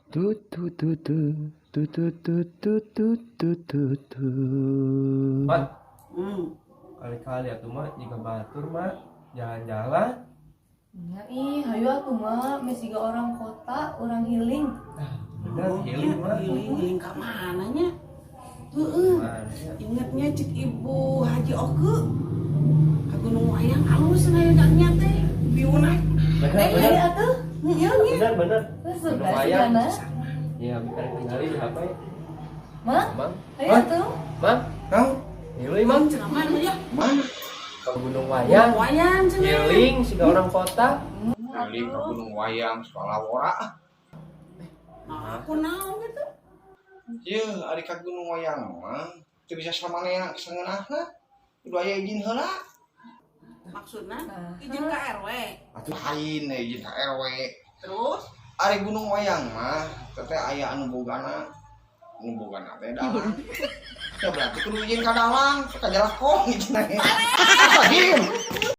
Tut tut tut tut tut tut tut tut tut tut tut tut. Mak, kali-kali atuh, Mak, jiga batur, Mak. Jalan-jalan. Nya ih, hayu atuh, Mak, geus jiga orang kota, orang healing. Bener, healing, Mak. Healing, healing ka mana nya? Heeh. Mana ya? Ingatnya cik Ibu Haji Oke. Ka Gunung Wayang alus nya teh. Viewna. Bener, Eh, bener. hayu atuh. Iya nya. Bener, bener. Terus Gunung suka Wayang. mana? Ya, bentar tinggali di HP. Mak, Mang, hayu atuh. Mang, Kang, healing, Mang. Ceramah ya. Mana? Ke Gunung Wayang. Wayang cenah. Healing siga orang kota. Healing ke Gunung Wayang, sekolah wora. Nah, aku naon gitu. Ye, ari ka Gunung Wayang mah teu bisa samanea sangeunahna. Kudu aya izin heula. Maksudna Nah. izin ke RW. Atuh lain izin ka RW. Terus? Ari Gunung Wayang mah teh aya anu bogana. Anu bogana teh dalang. Ya berarti kudu izin ka dalang, ka jalakong izin. Apa?